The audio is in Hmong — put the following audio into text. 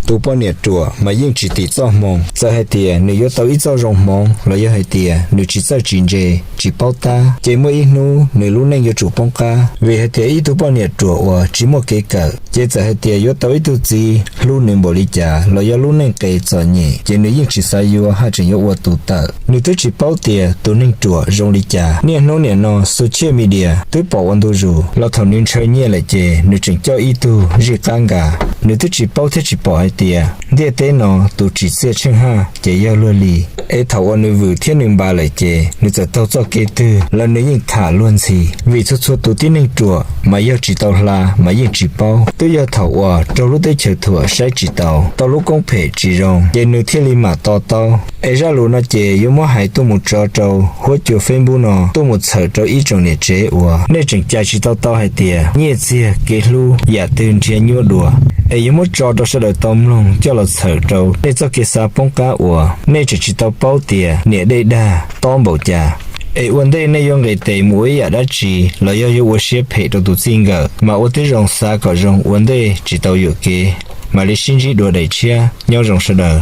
Tus poj niam ruam mas yeej tsis tim txoj hmoo, txawm hais tias nws yuav tau ib txoj zoo hmoov los yog hais tias nws tsis txawj tsis ntse, tsis paub tab, ces muaj ib hnub nws lub neej yuav tsum poob qab. Vim hais tias ib tug poj niam ruam uas tsis muaj kev kawm, ces txawm hais tias yuav tau ib tug txiv hlub nws npaum li cas los yog lub neej qes txom nyem, ces nws yeej tsis xav yuav haj tseem yuav ua tus tawm. Nws twb tsis paub tias tus neeg ruam zoo li cas. Niaj hnub nim no social media twb pom ua ntu zus, los thaum nws ntshaw nyiaj lawm ces nws tseem coj ib tug zij qab nkas. Nws twb tsis paub thiab tsis pom hais tias ntiaj teb no tus tsim txiaj tsheej haj ces yog luag li. Es thaum uas nws vwm thiab nws npa lawm ces nws txawm taug txoj kev twg los nws yeej tham luag ntxhi. Vim txhua txhua tus tib neeg ruam mas yog tsis tau hla mas yeej tsis paub. Twb yog thaum uas raug lub teb chaws thuam saib tsis taus, tau lub koob phem tsis zoo, ces nws thiaj li mam to taub. Es zaj lus no ces yuav muab hais tuaj mus tso rau huab cua Facebook no, tuaj mus txhawm rau ib tsoom niam tsev uas nej tseem cais tsis tau tau hais tias nyiaj txiag kev hlub yam twg nrhiav nyuaj dua. Es yuav muab tso rau sawv daws tau mloog coj los txhawm rau nej txoj kev xav poob qab uas nej tseem tsis tau paub tias niam dej dag tob npaum cas. Es ua ntej nej yuav nqis tes mus ua ib yam dab tsi los yog yuav ua siab phem rau tus txij nkawm, mas ua tib zoo xav kom zoo ua ntej tsis tau yuam kev. Mam li sib ntsib dua daim tshiab, nyob zoo sawv daws.